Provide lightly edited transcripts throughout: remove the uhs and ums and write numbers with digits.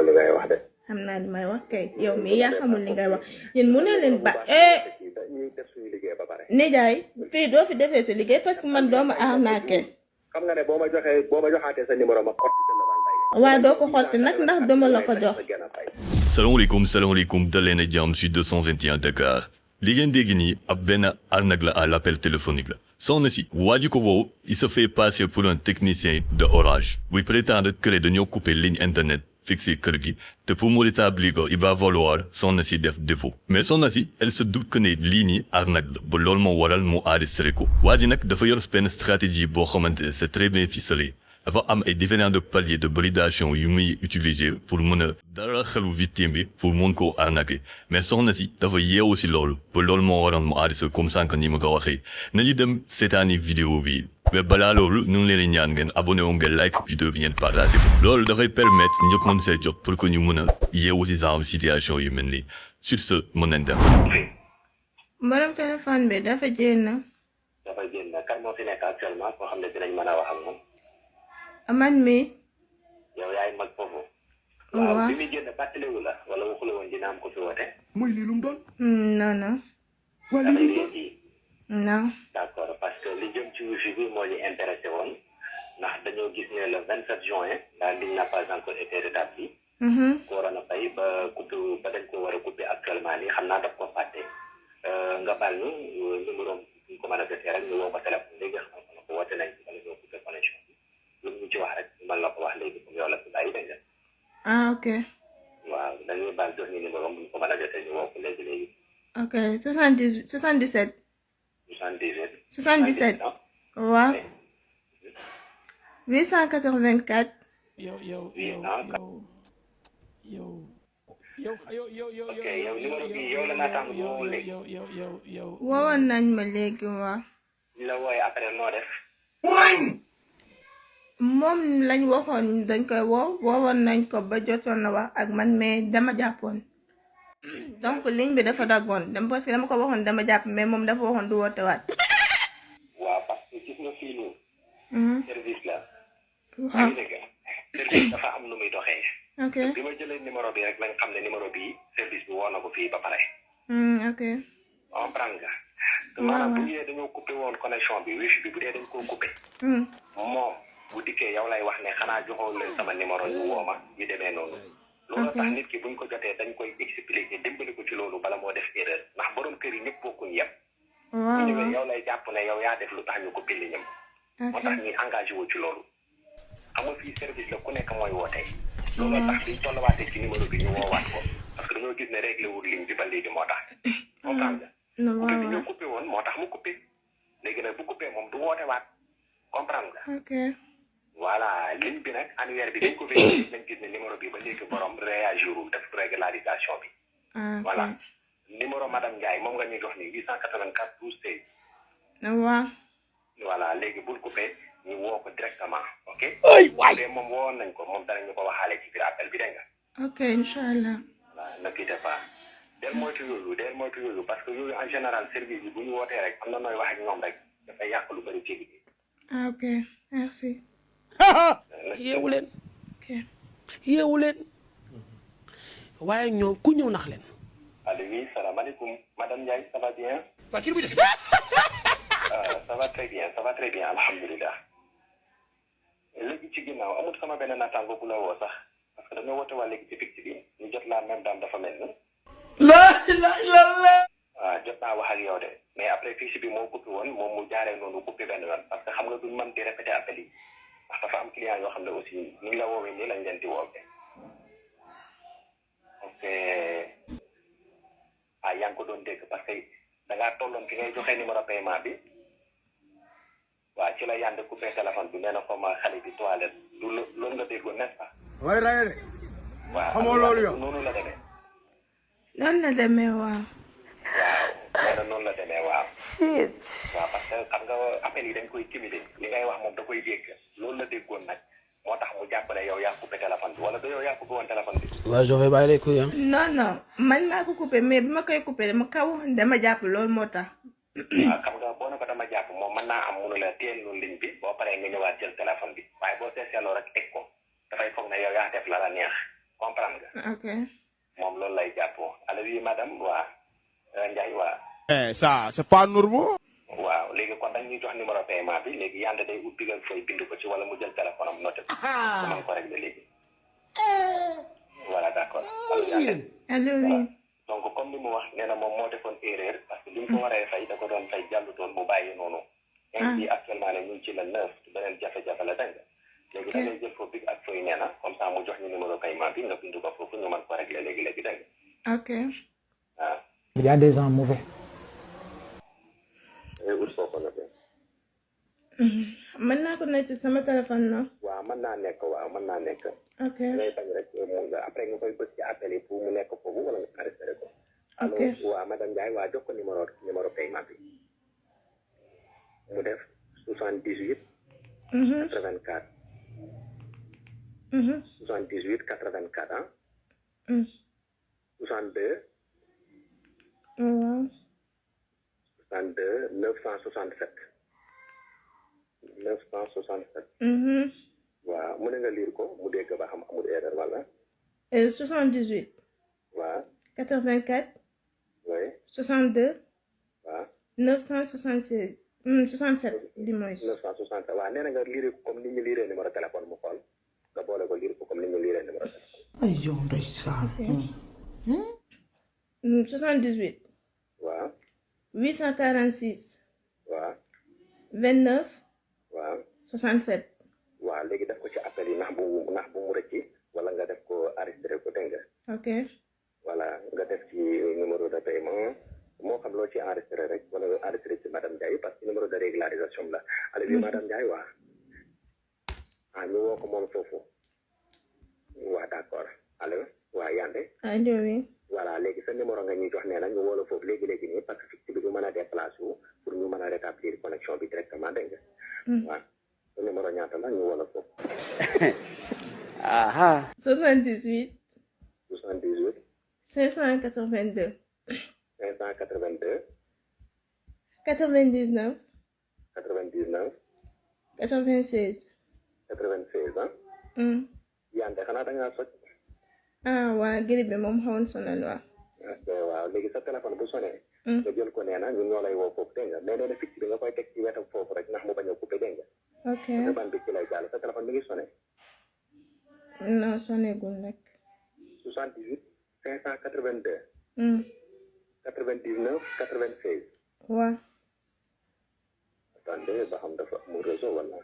li ngay wax de. xam naa li may wax kay yow mii yaa xamul li ngay wax yéen mu ne leen ba ñuy def suñu liggéey ba pare. nijaay fii doo fi defee sa liggéey parce que man doomu arnaqué. xam nga ne boo ma joxaatee sa numéro ma xotti sa la bay. waaw doo ko xotti nag ndax dama la ko jox. salaamaaleykum daleen a jàmm sur 221 Dakar li ngeen dégg nii ab benn arnaque la à l'appel téléphonique la soxna si waa ji ko woowu il se fait passer pour un technicien de Orange buy prétendre que dañoo couper ligne internet fixé kër gi te pour mu rétablir ko il va falloir soxna si def défaut mais soxna si elle se doute que ne lii nii arnaque la ba loolu moo waral mu enregistré ko waa ji nag dafa yor benn stratégie boo xamante ne c'est très bien ficelé dafa am ay différents de paliers de bridation yu muy utiliser pour mën a dara xelu victime bi pour mën koo arnaquer mais soxna si dafa yeewu si loolu ba loolu moo waroon mu enregistré comme sànq ni ma ko waxee nañu dem seetaani vidéo bi mais balaa loolu ñu ngi leen di ñaan ngeen abonné wu ngeen like vidéo bi ngeen partagé ko loolu dafay permettre ñëpp mën see jot pour que ñu mën a yeewu si genre situation yu mel nii sur ce mën nañ dem. borom téléphone bi dafa génn. kan moo fi nekk actuellement koo xam ne dinañ mën a wax ak moom. man mi. yow yaay mag foofu. waaw bi muy génn fàttaliwu la wala waxula woon dina am ko fi woote. mooy lii lu mu doon. non non. waa lii lu mu doon. non. d'accord parce que li jëm ci wifi bi moo ñu intéressé woon ndax dañoo gis ne le 27 juin la ligne n'a pas encore été rétablie. ko waroon a fay ba coupé ba dañ ko war a coupé actuellement nii xam naa daf ko fàtte. nga baal ñu numéro ñu ko mën a jotee rek ñu woo ko téléphone léegi xam nga ko woote nañ wala ñoo coupé connexion bi lu ñu ci wax rek man la ko wax léegi comme yow la fi bàyyi dañ la. ah ok. waaw dañuy baal jox ñu numéro bu ñu ko mën a jotee ñu woo ko léegi léegi. ok 77. 78. 77. waaw. 884. ok yow numéro bi yow la naataango bi woo léegi. woowoon nañ ma léegi waaw. ñu la wooyee après noo def. moom lañ waxoon dañ koy woowoon nañ ko ba jotoon na wax ak man mais dama jàppoon donc ligne bi dafa daggoon dem parce que dama ko waxoon dama jàpp mais moom dafa waxoon du woote waat. waaw parce que gis nga fii nii. service la. waaw service dafa am nu muy doxee. ok bi ma jëlee numéro bi rek lañ xam ne numéro bi service bi woo na ko fii ba pare. ok. comprendre nga. maanaam bu ñëwee dañoo coupé woon connexion bi wifi bi bu dee dañ koo coupé. moom bu dikkee yow lay wax ne xanaa joxoon leen sama numéro ñu woo ma ñu demee noonu. loolu tax nit ki buñ ko jotee dañ koy expliquer dimbali ko ci loolu bala moo def erreur ndax borom kër yi ñëpp bokkuñ yem. bu ñëwee yow lay jàpp ne yow yaa def lu tax ñu ko pilli ñëm. moo tax ñuy engagé wu ci loolu. xam nga fii service la ku nekk mooy wootee. loolu tax biñ tollawaatee ci numéro bi ñu woowaat ko parce que dañoo gis ne réglé wul ligne bi ba léegi moo tax. comprendre nga. coupé bi ñu coupé woon moo tax mu coupé. léegi nag bu coupé moom du woote waat comprendre nga. ok. voilà ligne bi nag annuaire bi dañ ko vérifié dañ gis ne numéro bi ba léegi borom réagirul def régularisation bi. voilà numéro madame Ndiaye moom nga ñu jox ni 884 12 16. waaw. voilà léegi bul coupé ñu woo ko directement ok. ay waay te moom woon nañ ko moom danañu ko waxaale ci biir appel bi dégg nga. ok incha allah. voilà ne quittez pas. del moytu yooyu parce que yooyu en général service bi bu ñu wootee rek am na nooy wax ak ñoom rek dafay yàq lu bëri ci liggéey. ok merci. yeewu leen. ok. yeewu leen. waaye ñoom ku ñëw nax leen. allo oui salaamaaleykum madame Ndiaye ça va bien. ça va très bien alhamdulilah. léegi ci ginnaaw amul sama benn naataango bu la woo sax parce que dañoo woote waa léegi ci fixe bi ñu jot la même dame dafa mel ni. waaw jot naa wax ak yow de mais après fixe bi moo coupé woon moom mu jaaree noonu coupé benn yoon parce que xam nga duñ mën di répété appel yi ndax dafa am client yoo xam ne aussi ni ñu la woowee nii lañ leen di woowee. ok yaa ngi ko doon dégg parce que da ngaa tolloon fi ngay joxe numéro paiement bi. waaw ci la yànd coupé téléphone bi nee na ko ma xale bi toilette du loolu nga déggoon n'est-ce pas. waaye raye de. waaw xamoo loolu yow noonu la demee. noonu la demee waaw. waaw nee na noonu la demee waaw. waaw parce que xam nga appel yi dañ koy timide li ngay wax moom da koy dégg loolu la déggoon nag moo tax mu jàpp ne yow yaa coupé téléphone bi wala da yow yaa coupé woon téléphone bi. waaw je vais bàyyi les couilles hein. non non man maa ko coupé mais bi ma koy coupé dama jàpp loolu moo tax. waaw xam nga boo ne ko dama jàpp moom mën naa am mënu la téel loolu ligne bi boo paree nga ñëwaat jël téléphone bi waaye boo seetloo rek teg ko dafay foog ne yow yaa def la la neex comprendre nga. ok. moom loolu lay jàppoo allo oui madame waa Ndiaye waa. Ça, c'est pas normal. waaw léegi kon dañ ñuy jox numéro paiement bi léegi yande day ut bigal fooy bind ko ci wala mu jël téléphone am noté ko. ku mën ko régler léegi. voilà d'accord. allo yande. allo oui. donc comme li mu wax nee na moom moo defoon erreur parce que bi mu ko waree fay da ko doon fay jàllutoon mu bàyyi noonu. bi actuellement ne ñu ngi ci la 9 beneen jafe-jafe la dégg nga. léegi da ngay jël foofu big ak fooy nee na comme ça mu jox ñu numéro paiement bi nga bind ko foofu ñu mën ko régler léegi dégg nga. ok. waaw. Il y a des gens mauvais. mën naa ko nekk sama téléphone non. waaw mën naa nekk waaw mën naa nekk. ok. ngay bañ rek mu nga après nga koy bës ci appel yi pour mu nekk foofu wala nga arrêté ko. ok allo waaw madame Ndiaye waa jox ko numéro paiement bi. mu def 78. 84. 78 84 ah. 62. waaw. 62 967. 967. waaw mu ne nga lire ko mu dégg ba xam amul erreur wala. 78. waaw. 84. oui. 62. waaw. 976. 67 dimanche. 967 waaw nee na nga lire ko comme ni ñu lire numéro téléphone mu xool nga boole ko lire ko comme ni ñu lire numéro téléphone. Ay yow ndeysaan. 78. waaw. 846. waaw. 29. waaw. 67. waaw léegi def ko ci appel yi ndax bu mu rëcc wala nga def ko enregistré ko dégg nga. ok. voilà nga def ci numéro de paiement moo xam loo ci enregistré rek wala nga enregistré ci madame Ndiaye parce que numéro de régularisation la. allo bi madame Ndiaye waa. ñu woo ko moom foofu. waa d'accord allo waa Yande. allo oui. voilà léegi sa numéro nga ñuy jox nee na ñu woo la foofu léegi nii parce que fixe bi du mën a déplacer wu pour ñu mën a rétablir connexion bi directement dégg nga. waaw sa numéro ñaata la ñu woo la foofu. 78. 78. 582. 582. 99. 99. 96. 96 ah. Yande xanaa da ngaa soj. waa grippe bi moom xawoon sonal waa. ok waaw léegi sa téléphone bu sonné. nga jël ko nee na ñun ñoo lay woo foofu dégg nga mais nee na fixe bi nga koy teg ci wetam foofu rek ndax mu bañ a coupé dégg nga. ok. ban bi ci lay jàll sa téléphone mi ngi sonné. non sonégul rek. 78 582. 99 96. waa. attendez ba xam dafa amul réseau wala.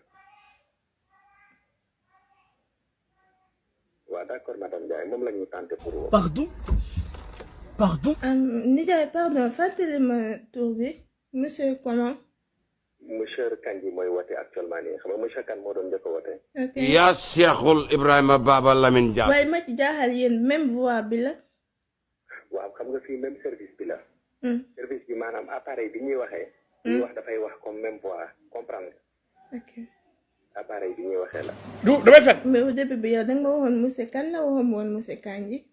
waaw d'accord madame Ndiaye moom la ñuy tenté pour. Pardon? Pardon? Nijaay pardon fàttali ma tur bi monsieur comment. monsieur Kandji mooy woote actuellement nii xam nga monsieur Kane moo doon njëkk a woote. ok yaa Cheikhul Ibrahima Baba Lamine Dia. waaye ma ci jaaxal yéen même voix bi la. waaw xam nga fii même service bi la. service bi maanaam appareil bi ñuy waxee. ñuy wax dafay wax comme même voix comprendre nga. ok. appareil bi ñuy waxee la. Du damay fen. mais au début bi yow da nga ma waxoon monsieur Kane la waxoon woon monsieur Kandji.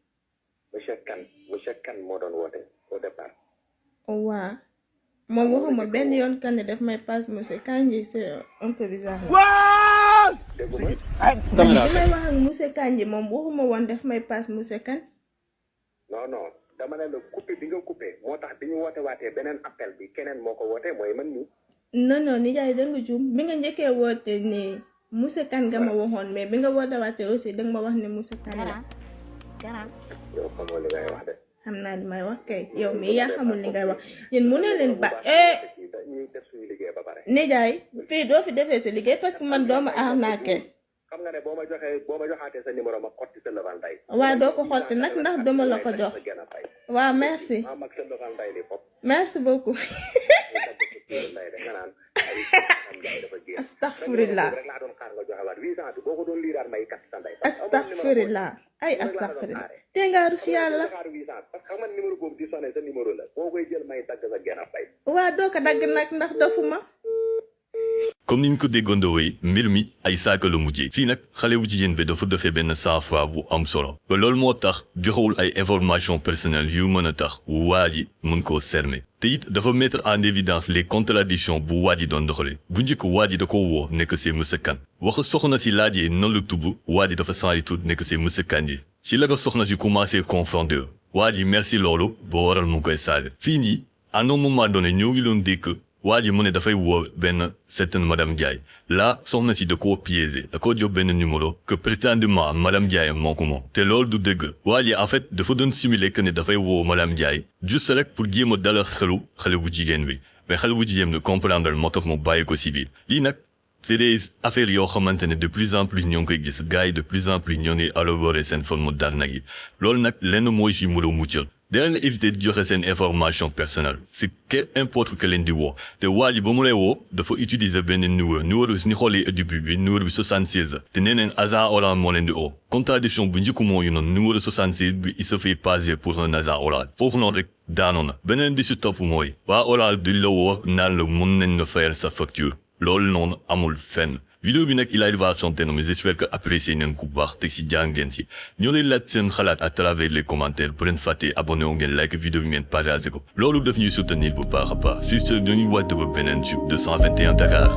monsieur Kane moo doon woote au départ. waaw moom waxuma benn yoon kan ne daf may passe monsieur Kandji c'est un peu bizarre. déggu ma. bi may wax ak monsieur Kandji moom waxuma woon daf may passe monsieur Kane. non dama ne la coupé bi nga coupé moo tax bi ñu woote waatee beneen appel bi keneen moo ko wootee mooy man nii. non nijaay da nga juum bi nga njëkkee woote ne monsieur Kane nga ma waxoon mais bi nga woote waatee aussi da nga ma wax ne monsieur Kane la. yow xamoo li ngay wax de. xam naa li may wax kay yow mii yaa xamul li ngay wax yéen mu ne leen ba ñuy def suñu liggéey ba pare. nijaay fii doo fi defee sa liggéey parce que man doomu arnaqué. xam nga ne boo ma joxaatee sa numéro ma xotti sa levanday. waaw doo ko xotti nag ndax dama la ko jox. waaw merci. mag sa levanday li fop. merci beaucoup. astaghfirullah. astaghfirullah ay astaghfirullah. te nga rus yàlla. waa doo ko dagg nag ndax dofuma. comme niñ ko déggandowee mbir mi ay saaka la mujjee fii nag xale wu jigéen bi dafa defee benn saafara bu am solo ba loolu moo tax joxewul ay information personnelles yu mën a tax waa ji mën koo cerner te it dafa mettre en évidence les contradictions bu waa ji doon doxalee bu njëkk waa ji da ko woo nekk c'est monsieur Kane wax soxna si laajee nan la tubb waa ji dafa changé tout nekk c'est monsieur Kandji si la ko soxna si commencé confronter waa ji merci loolu boo waral mu koy saaga fii nii à un moment donné ñoo ngi doon dégg waa ji mu ne dafay woo benn certaine madame Ndiaye là soxna si da koo piégé da koo jox benn numéro que prétendument madame Ndiaye moo ko moom te loolu du dëgg waa ji en fait dafa doon simuler que ne dafay woo madame Ndiaye juste rek pour jéem a dalal xale bu jigéen bi mais xale bu jigéen bi comprendre moo tax mu bàyyi ko si biir lii nag c'est des affaires yoo xamante ne de plus en plus ñoo ngi koy gis gars yi de plus en plus ñoo ngi élaborer seen forme d'arnaque yi loolu nag lenn mooy si mën a muccal da leen éviter di joxe seen information personnelle c'est qu'importe que leen di woo te waa ji ba mu lay woo dafa utiliser benn numéro bi su ñu xoolee début bi numéro bi 76 te nee neen agent orange moo leen di oo contradiction bu njëkk mooy noonu numéro 76 bi il se fait passer pour un agent orange foofu noonu rek daanoon na beneen bi si topp mooy waa orange di la woo naan la mën nañ la fayal sa facture loolu noonu amul fenn vidéo bi nag il arrive à son terme mais j'espère que apprécié ngeen ku baax teg si jàngeen si ñoo leen laaj seen xalaat à travers les commentaires bu leen fàtte abonné wu ngeen like vidéo bi ngeen partagé ko loolu daf ñuy soutenir bu baax a baax sur ce ñoo ngi wàcc ba beneen sur 221 Dakar